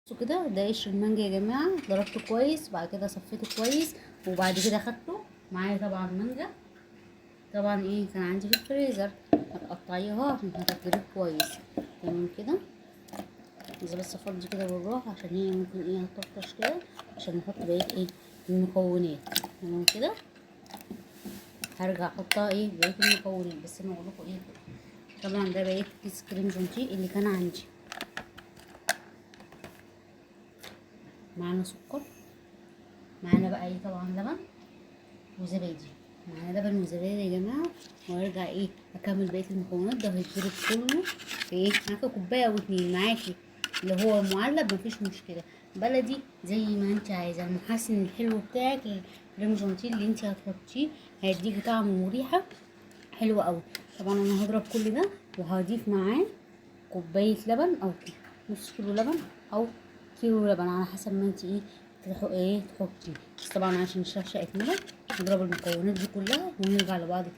بصوا كده، ده قشر المانجا يا جماعة، ضربته كويس وبعد كده صفيته كويس، وبعد كده خدته معايا طبعا مانجا، طبعا ايه كان عندي في الفريزر، هتقطعيها عشان هتتضرب كويس. تمام كده، عايزه بس افضي كده بالراحة عشان هي ممكن ايه هتطرطش كده، عشان نحط بقية ايه المكونات. تمام كده، هرجع احطها ايه بقية المكونات، بس انا اقول لكم ايه كده. طبعا ده بقية كيس كريم جونتي اللي كان عندي، معانا سكر، معانا بقى ايه طبعا لبن وزبادي، معانا لبن وزبادي يا جماعة. وهرجع ايه اكمل بقية المكونات. ده هيتضرب كله في ايه، معاكي كوباية او اتنين، معاكي اللي هو معلب مفيش مشكلة، بلدي زي ما انت عايزه. المحسن الحلو بتاعك الكريم جونتي اللي انت هتحطيه هيديكي طعم وريحه حلوة قوي. طبعا انا هضرب كل ده وهضيف معاه كوباية لبن او نص كيلو لبن او كيلو لبن على حسب ما انت ايه ايه تحطي، بس طبعا عشان الشفشه اتملت هضرب المكونات دي كلها ونرجع لبعض تاني.